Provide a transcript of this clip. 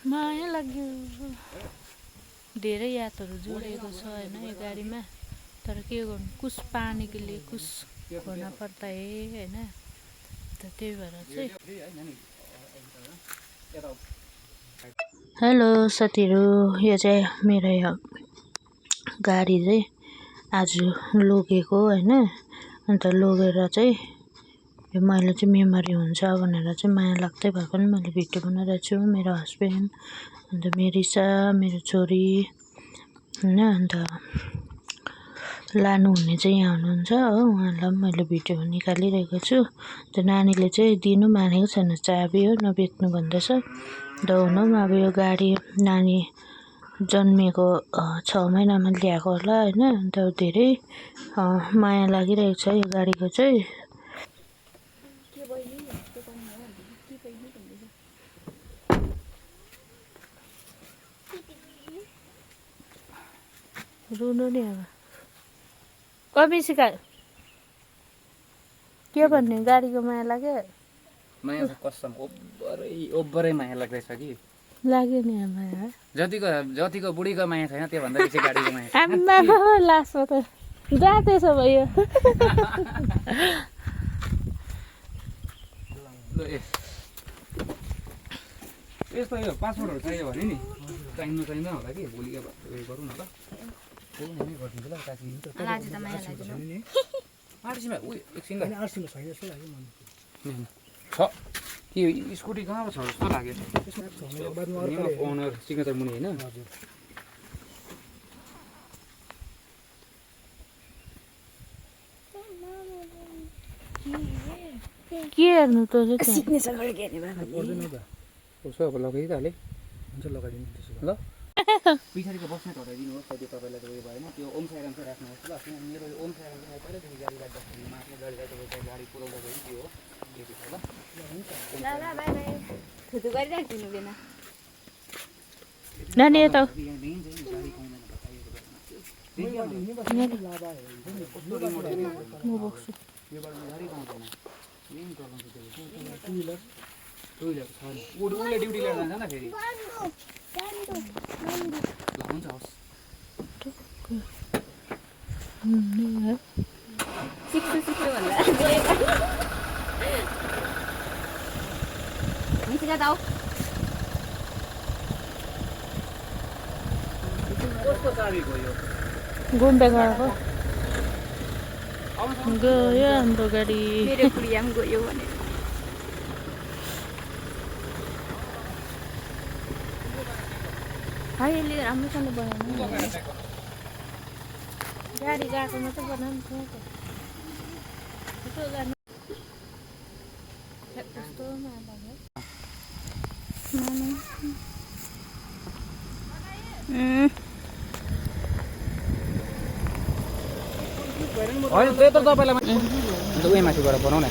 माया लाग्यो धेरै यादहरू जोडिएको छ हैन यो गाडीमा तर के गर्नु कुछ पानी के लिए कुछ खोना पर्दा हैन त त्यही भएर चाहिँ हेलो साथीहरु यो चाहिँ मेरो यो गाडी चाहिँ आज लगेको हैन अन्त लगेर चाहिँ यो मैले चाहिँ मेमोरी हुन्छ भनेर चाहिँ माया लाग्दै भए पनि मैले भिडियो बनाइरहेको छु मेरो हस्बेन्ड अन्त मेरिसा मेरो छोरी हैन अन्त लानु हुने चाहिँ यहाँ हुनुहुन्छ हो उहाँलाई पनि मैले भिडियो निकालिरहेको छु त्यो नानीले चाहिँ दिनु मानेको छैन चाबी हो नबेच्नु भन्दैछ दउनो अब यो गाडी नानी जन्मेको 6 महिनामा ल्याएको होला हैन अन्त धेरै माया लागिरहेको छ यो गाडीको चाहिँ रुनु नि अब कबिसिका के भन्ने गाडीको माया लाग्यो माया कसम ओभरै माया लाग्दैछ कि लाग्यो नि माया जतिको बुढीको माया छैन त्यो भन्दा बेसी गाडीको माया आम्मा लास्टमा त जाँदैछ भयो यस्तो यो पासपोर्टहरु चाहियो भने नि चाहिँदैन होला कि भोलि उयो गरौँ न त फोन नै गरिदिन्छु ल काकी आज त माया लाग्यो नि आरसीमा उयो एकछिन ल आरसीमा छैन जस्तो लाग्यो मलाई छ के स्कुटी कहाँ छ जस्तो लाग्यो ओनर सिग्नेचर मुनि हैन हजुर के हेर्नु त सिग्नेचर गरेको हेर्ने भए पर्दैन त उसो अब लगाइदिहाले हुन्छ लगाइदिनु त्यसो ल पछाडिको बस्ने हटाइदिनु होस् त्यो तपाईँलाई त उयो भएन त्यो ओम साइराम चाहिँ राख्नुहोस् ल मेरो ओम साइराम चाहिँ पहिल्यैदेखि गाडी राख्दाखेरि माथि गाडी राख्दाखेरि गाडी पुऱ्याउँदाखेरि त्यो हो त्यो छ ल ल ल बाइ बाइ थुथु गरिराख्दिनु बेन नानी यता म बोक्छु उसले ड्युटी लिएर जान्छ न फेरि हुन्छ हस् सिक्छु भन्दा हुन्छ जाऊ कसको चाबी गयो गुम्बे गएको गयो हाम्रो गाडी मेरो कुडिया पनि गयो भने अहिले राम्रोसँग बनाउनु गाडी गएको मात्रै बनाउनु कस्तो होइन त्यो त तपाईँलाई उयो माथि गएर बनाउ न